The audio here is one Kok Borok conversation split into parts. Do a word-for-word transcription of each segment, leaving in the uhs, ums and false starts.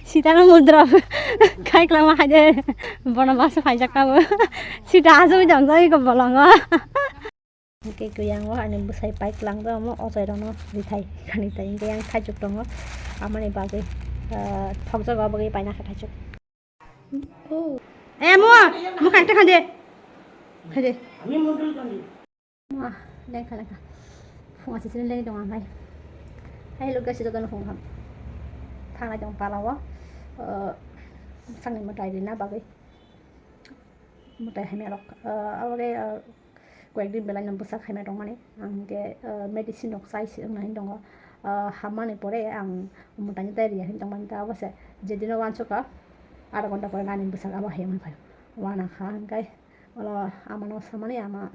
Sitano mudra khai klama hai de. Bono basa phaijak tabo. Sita asugwi dong jai ko bolongo. Hingke kuyang o ani bwsai pai kwlangjakgo omo ochai rokno rithai kani tai hingke yang thaichuk tongo amoni bagwi, ah, thokjago bagwi paina kha thaichuk. Eh, mo, mo kha ekta kha de. Kha de. Mo, lengkha lengkha. Phunga sisini lengwi tongo ang hai. Hai lo gasi jotono phung ham. Thangnai tong pala o. Eh, sakni mwtai rina bagwi. Mwtai hamya rok, ah, abo khe, ah, koyekdin belai no bwsak hamya tongmani. Ang hwnkhe, ah, medicine rok chai se wngna hini tongo. Ah, hammani pore ang mwtaino tei riya hini tongmani, ta abo se jedino uansukha, adha ghonta pore nani bwsak abo hai wngwi phaio. Uanakha hwnkhe ulo amano samani ama,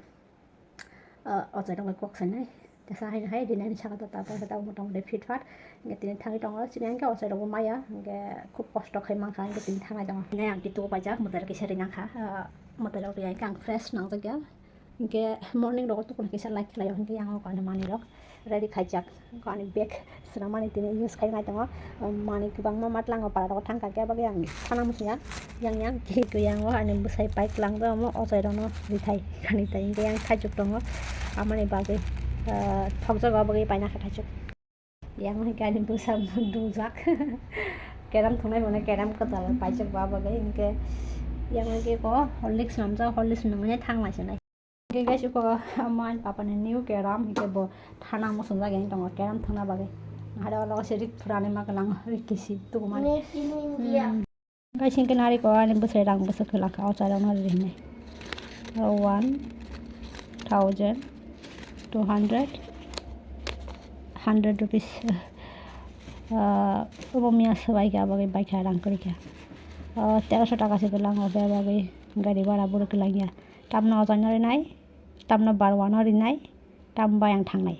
ah, ochai rok bai kok sainai. Tesa haino hai rinani saka ta, ta, ta, ta, motamoti fit fat. Hingke tini thangwi tongo. Chini hingke ochai rokbo maya. Hingke khub kosto khai mankha. Hingke tini thangnai tongo. Hingke ang twi tubu paijak. Mwtai rok kisa rinangkha. Ah, mwtai rok riya hingke ang fresh nangjakya. Hingke morning rogo tukuna kisa like khlaio. Hingke yang o kani manwi rok ready khaijak. Kani bag swnamani tini use khai nai tongo. Manwi kwbangma matlango para rogo thangkha. Khe bagwi ang sana muchungya. Yang yang khe khe yang o ani bwsai pai kwlangjakgo omo ochai rokno rithai kani tai hingke yang thaichuk tongo amoni bagwi, ah, thokjago bagwi paina kha thaichuk. Yang hingke ani bwsa dujak keram thwngnai mane keram kwtal paijak ba bagwi hingke yang hingke ko Horlicks namjak Horlicks nungwi thang nai se nai. Hingke guys, iko ama ani papa ni new keram, hingke bo thana muchungjak yang tongo keram thwngna bagwi. Hade olo se rik phurani ma kelang rik kisi tukumani. Made in India. Hmm. Guys, hingke nari ko ani bwsai rang bwswk khe langkha o chai rok no ri hinwi. Oro one thousand, two hundred, hundred rupees. Ah, obo miya swbai kha, abo bagwi bai kha rang kwrwi kha. Ah, terosho taka se kwlang o, obo bagwi gari bhara boro kwlang ya. Tamno ojaino rinai, tamno barwano rinai, tam bai ang thangnai.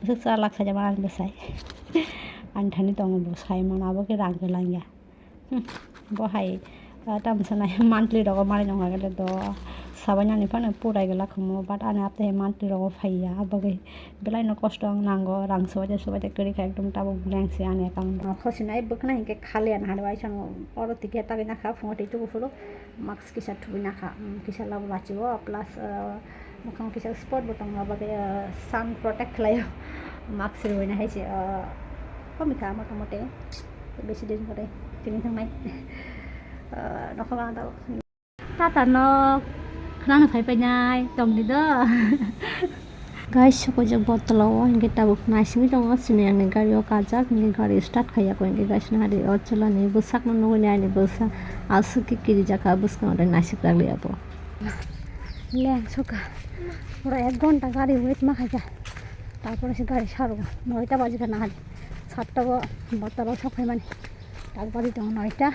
Bwswk chalak saida mani bwsai. Ani thani tongo bo sai mano abo khe rang kwlangya. Hmm, bo hai, ah, tam sanai monthly rogo mani nongkha khe do sabai nani phano purai gwlak khumo, but ani apte monthly rogo phaiya, abo khe belai no kosto ang nango, rang swbaide swbaide kwrwi kha ekdom tabuk blank se ani account. Khosinai bwkhwnai hinkhe khali ani hwnwi bai sano oro tike tagwi nakha phungo twi tubu phuru. Mask kisa thubui nakha, um, kisa labo bachigo, plus, uh, mukhang kisa spot bo tongo, abo khe, uh, sun protect khlaio. Mask rwui nahai se, uh, komikha motamuti besi din pore tini thangnai, uh, nokho ma da. Tata nok khwnano phai painai tongdi do. Guys, sokojak bottle o hingke tabuk naisingwi tongo, chini ani gari o kajak, hingke gari start khaiya koi, hingke guys, nahari o chwla ni bwsak no nugui nai ani bwsa aswk khe kirijak kha, bwskango de naisik rak liya bo. Leng suka, pura ek ghonta gari wait ma khaija, tarpore se gari sarugo, noita baji kha nahari, satta bo bottle o sok phaimani, tak bari tongo noita.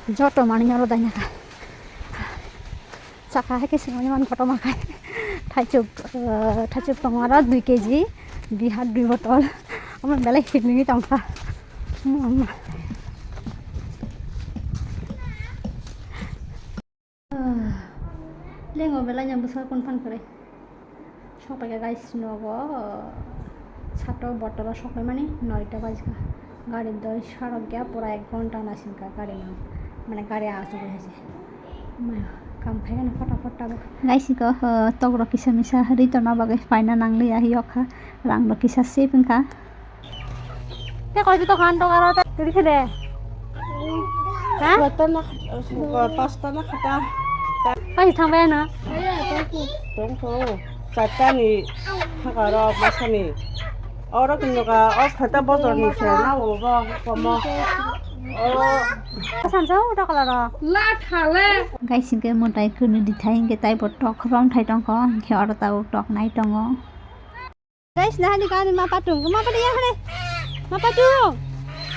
Joto manwi oro daina kha. Chakha hai khe swnamwi mani kotorma khai. Thaichuk, uh, thaichuk tongo aro dui keji, bihar dui botol. Omo belai himlingwi tongkha. Lengo belai yang bwsa kon phan kwrwi. Sokpaikha guys, nogo, sato botolo sokpaimani noita bajikha. Gari doi sarokya pura ek ghonta naisingkha gari mang, mane gari achugwi hai se. Maya, kam khaigani photo photo bo. Guys, iko, uh, tokrok kisa misa ri tongna bagwi paina nangliya, yokha rang rok kisa save wngkha. Te koi bito khan to aro ta tiri khede. Ha? Pasta na khata, pasta na khata. Kai thang bai na. Tong ko. Chata ni hakaro masani. Oro kinno ka o khata bojor ni se na o ba komo. O. San sa uta kala ro. La thale. Guys, hingke mwtai kunu di thai hingke tai bo tok rong thai tong ko. Hingke oro ta tok nai tongo. Guys, nahani kani ma patung, ma patung ya hore. Ma patung.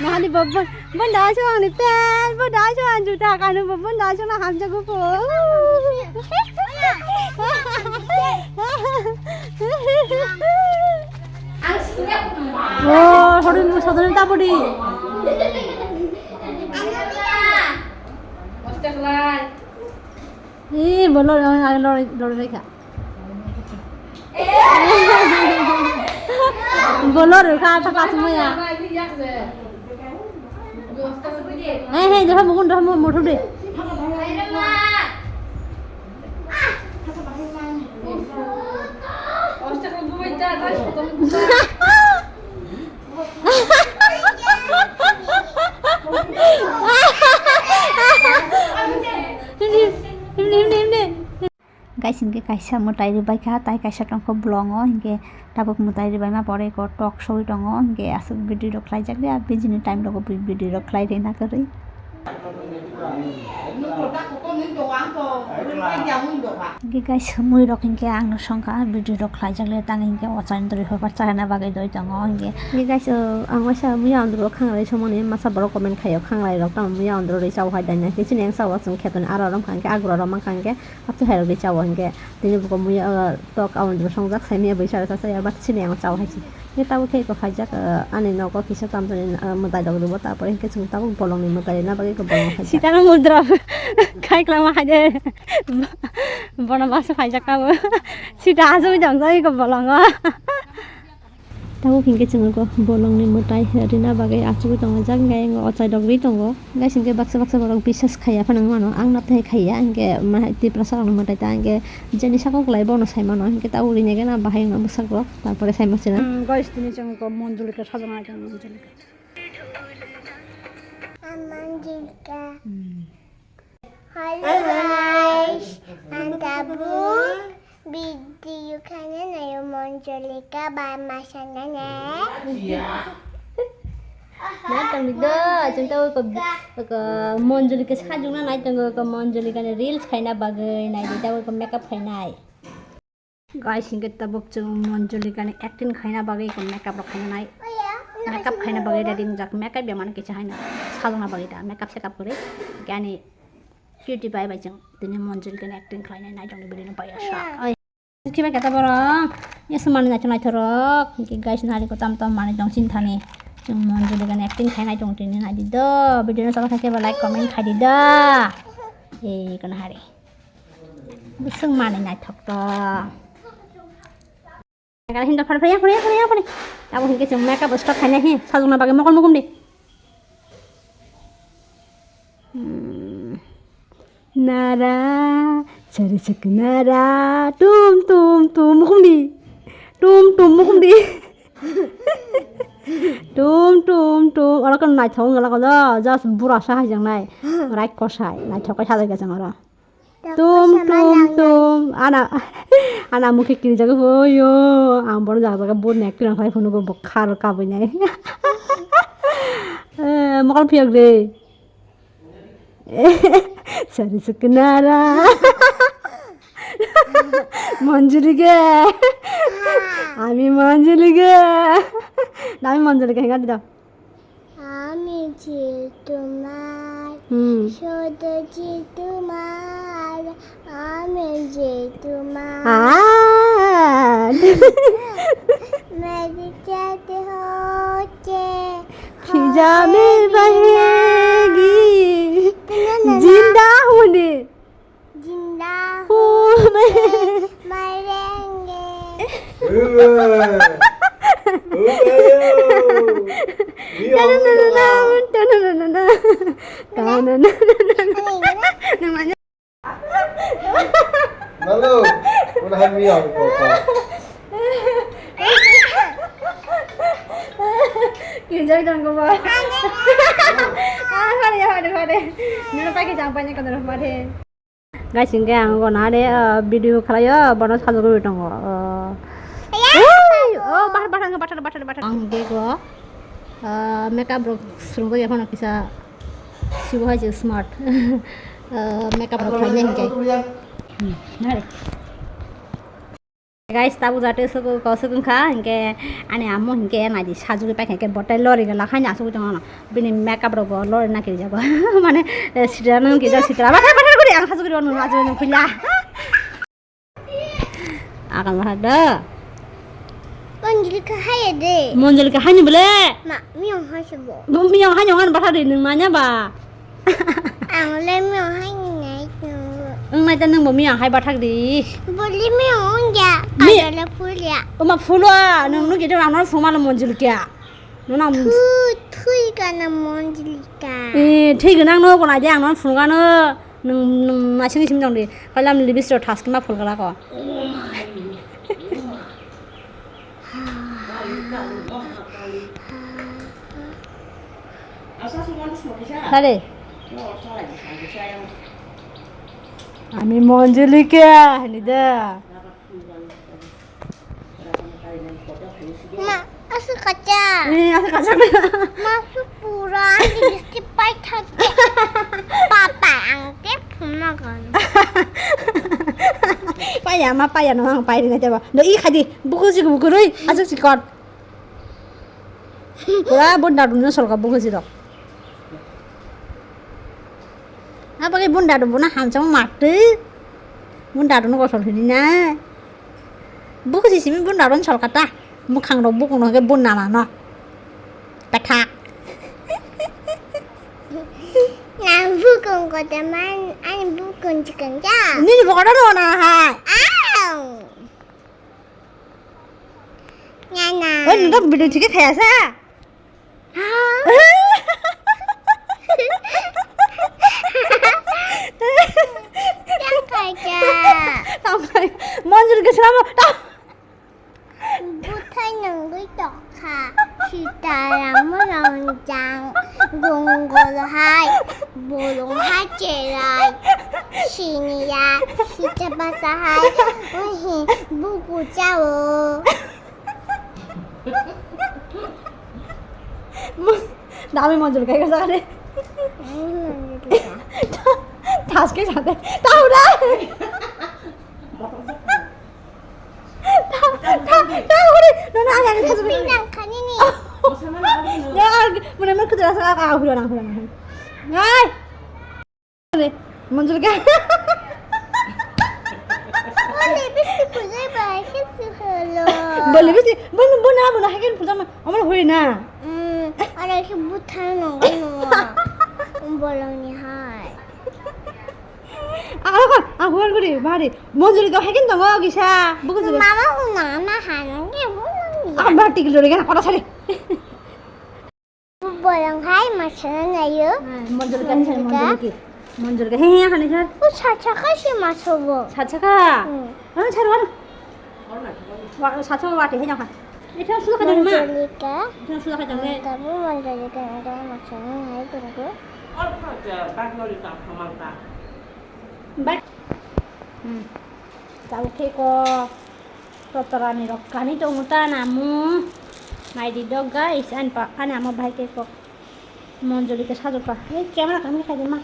Nahani bobon, bon da so ani pel, bon da so an juta kanu bobon da so na hamja gu po. Oh, hore mo sodon ta bodi. Ih, bolo, lori, lori, lori ka. Bolo rwkha ta kasumaya. Hey, hey, dora mugun, dora mugun, muthudi. Himni, himni, himni, himni. Guys, hinkhe kaisa mwtai rwbaikha, tai kaisa tongkha bolongo, hinkhe tabuk mwtai rwbaima pore eko tok sogwi tongo, hinkhe aswk video rok khlaijak ya, bijini time rogo video rok khlai rwna kwrwi. Hinkhe guys, mui rok hinkhe ang no songkha, video rok khlaijak le tang hinkhe ochai dori hobar chana bagwi doi tongo hinkhe. Hinkhe guys, ang waisa muya ondro khanglai somani masa borok comment khaio, khanglai rok tamo muya ondro rwi chao hai daina, hinkhe chini ang chao chwng khetoni aro rom kha hinkhe agro rom mankha hinkhe. Hapsa khairok de chao hinkhe, tini buko muya, o, tok awan dro songjak, sai miya bai sara sasa ya, but sini ang chao haisi. Ye tabuk khe eko phaijak, o, ani nogo kisa tamjani, o, mwtai dok ribo, tapore hinkhe chwng tabuk bolongni mwtai rina bagwi eko bolong phaijak. Sitano mudra khai klama haide. Bono basa phaijak tabuk. Sita asugwi tongjak eko bolongo. Tabuk hinkhe chwng eko bolongni mwtai rina bagwi achugwi tongo, jak hinkhe ochai rok rwi tongo. Guys, hinkhe baksa baksa borok biswas khaiya phano wngmano, ang no tei khaiya, hinkhe ma hai Tiprasa rokni mwtai ta hinkhe jeni sakao kwlai bono sai mano, hinkhe tabuk rinai gana bahai wngna bwswk rok, tarpore sai masa na. Hmm, guys, tini chwng eko Monjolika sajona tongo, Monjolika. Monjolika. Hmm. Hello guys, ang tabuk video khaina naio Monjolika bai masa nane. Nai tongdi do, chwng tabuk eko, eko Monjolika sajwkna nai tongo, eko Monjolika ni reels khaina bagwi naidi, tabuk eko makeup khainai. Guys, hinkhe tabuk chwng Monjolika ni acting khaina bagwi eko makeup rok khaina nai. Makeup khaina bagwi ready wngjak. Makeup ya mani kisa haino sajwkna bagwi da. Makeup sekap kwrwi. Hinkhe ani cutie pie bai chwng tini Monjolika ni acting khlainai nai tongni video no paiya sa. Oi. Khibai kata borok. Yes, mani naithok naithok rok. Hinkhe guys, nari ko tam tam mani tong sini thani. Chwng Monjolika ni acting khainai tong tini naidi do. Video no chakha khe ba like comment khaidi da. Ei kono hari. Bwswk manwi naithok to. Hinda phar phar, yaphar, yaphar, yaphar. Abo hinkhe chwng makeup start khaina hi, sajwkna bagwi mokol mukhum di. Hmm. Nara, sari sik nara, tum tum tum mukhum di. Tum tum mukhum di. Tum tum tum. Oro khe naithok wngla ko do, just bura sa hai jang nai. Rai kosai, naithok khe sajai ka chwng oro. Tum tum tum. Ana, ana mukhe kirijak hoyo. Ang bono jaga jaga bo nek kilang khai phunukgo bo khar kabui nai. Eh, mokol phiyok de. Sari suknara. Monjolika. Ami Monjolika. Nami Monjolika hinga dido. আমি যে তোমার, হুম। শুধু যে তোমার, আমি যে তোমার। আর। মেরে চাঁদ হচ্ছে ফিজা মে রহেগি। না, না, না। জিন্দা হনে। Jinda ho, mare, marenge. Ube. Ube yo. Miau. Tananana, tananana. Tananana. Nalo, udah miau kok. Kijai dong ko ba. Ah, hare, hare, hare. Nuna pakai jang banyak kan rumah deh. Guys, hinkhe ang gona de, ah, video khlaio, bono sajagwi tongo. Ah. Ui, oh, bathar, bathar, bathar, bathar, bathar. Ang hinkhe go, ah, makeup rok swrwngwi phano kisa sibo hai je smart. Ah, makeup rok khlaina hinkhe. Hmm, nare. Guys, tabuk jate suku kosuk wngkha, hinkhe ani amo hinkhe naidi sajagwi paikha, hinkhe botai lori gala khaina asugwi tongo ano. Bini makeup rok bo lori na kirijago. Mane, eh, sitra nang kija sitra. Bathar, bathar guri ang sajagwi rw nang, ajagwi nang phuila. Akal bathar da. Monjolika hai de. Monjolika hai ni bole. Ma, miyong hai se bo. Bo miyong hai nong an bathar de nang manya ba. Ang le miyong hai ni nai nang. Wng nai ta nwng bo miyang hai bathak di. Boli miyang wng ya. Miyang. Kajala phul ya. Oma phulo, nwng nwng khe nwng ano phuma lo Monjulika. Nwng nang. Thui, thui kana Monjulika. Eh, thwi gwnang no bo nai de ang no phunukano. Nwng, nwng naisingni simi tong di. Kailam libis ro thas kima phul kala ko. Sare. Ami Monjulika, hini da. Ma, aswk kacha. Eh, aswk kacha. Ma, aswk pura, ani lipstick pai thak de. Papa, ang te phunukgo. Paya, ma paya, no, ang pai rinai tebo. Do i khadi, buku si buku rui, aswk si kot. Pura bunda dum no solka buku si dok. Apa ke bunda dum buna hamchang mate. Bunda dum no kosol hini na. Buku si simi bunda dum solka ta. Mukhang rok buku no ke bunda mano. Pathak. Nang bukung kota man, ani bukung chikang ja. Nini bokoro no na hai. Au. Nana. Oi, nang video thike khaya sa. Ha? Yang kaya. Tang kaya. Monjulika selama. Tang. Buthai nungwi tokha, sitaram rongjang, gongol hai, bolong hai cherai, siniya, sita basa hai, uhi, buku chao. Dami Monjulika ka sare. Thas ke sate. Tau da. Ta, ta, ta, hore. No, no, age, age, thas. Pinang khani ni. No, age, mane, mane, khudra sa, age, age, hore, hore, hore. Ngai. Monjulika. Ole, bisti pujai bai, khe si holo. Bole, bisti, bon, bon, na, bon, hakin pujama, amar hore na. Hmm, are khe buthai nongo no. Bolong ni hai. Ako kan, ako kan guri, bari. Monjulika hai kin tongo kisa, buku juga. Mama una na hanu ke bu. Ako bari tikil dori kan, kota sari. Bolong hai masana nayo. Monjulika ni sari, Monjulika. Monjulika, he, he, hani sar. O sacha ka si masobo. Sacha ka? Hmm. Ano sar, ano. Wa, sacha wati, he, jang ha. Ithang suda khaijak na? Monjolika. Ithang suda khaijak na? Ang tamo Monjolika, ang tamo Monjolika, ang tamo Monjolika. Bai. Hmm. Tamo khe ko totorani rok kani tongo ta namu. Naidi dok guys, ani pa, ani amo bai khe ko. Monjolika sajokha. Ei camera kami khaidi ma.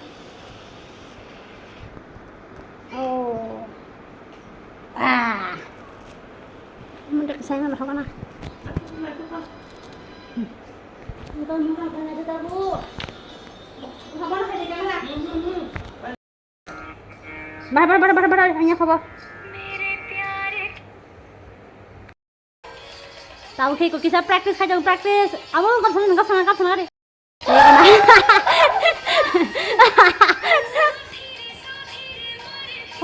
Oh. Ah. Mun tak sayang lah kana. Bar bar bar bar bar anya khabo. Tau khe ko kisa practice khai jang practice. Amo kapsana kapsana kapsana kari.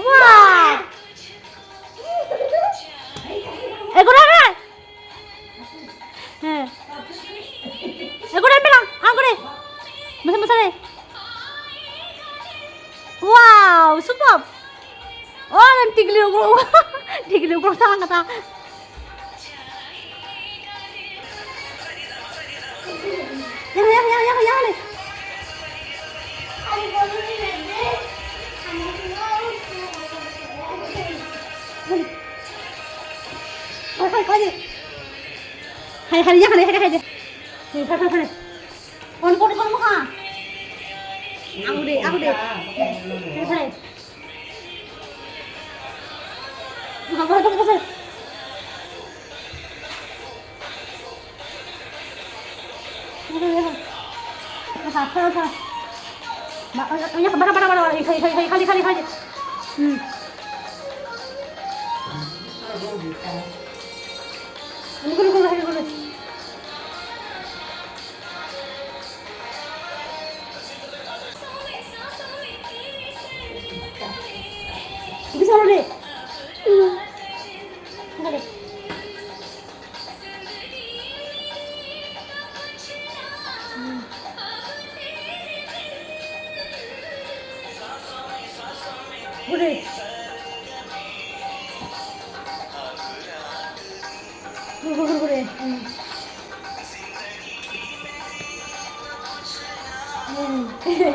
Wah. Eko rame. He. Eko rame lang, angkore. Masa masa re. Wow, super. Oh, dan tigli ukur, tigli ukur sama kata. Yang, yang, yang, yang, yang nih. Hai, hai, hai. Hai, hai, yang, hai, hai, hai. Hai, hai, hai, hai. On, on, on, on. Aku deh, aku deh. Hai, hai. Bisa lo deh. Boleh. Boleh, boleh, boleh. Hmm. Hmm. Hai, hai.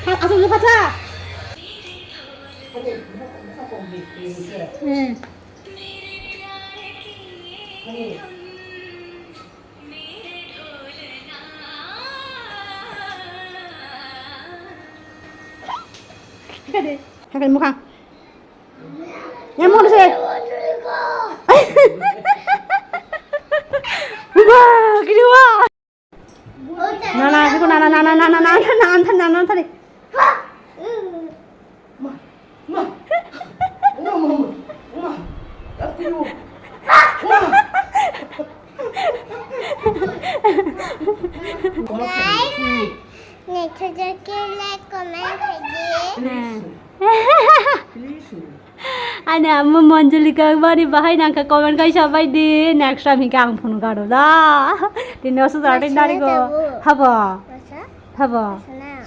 Asal lupa sa. Hmm. Hakan muka. Yang mau sih. Wah, gini wah. Na na, itu na na na na na na na na na na na na. Guys, naithotok khe like, comment khaidi. Ani amo Manjulika bari bahai nangkha, comment kaisa bai di. Next time hingke ang phunuk aro da. Tini oso jora tei narigo. Habo. Habo.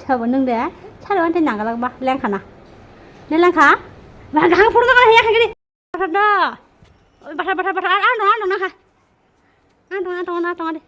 Habo nung de. Saro ante nanggalak ba lengkha na. Ne lengkha? Ba gahang phunuk na ya kagiri. Batha da. Oi batha, batha, batha. Ar, ar no, ar no nangkha. Ar no, ar no, ar no de.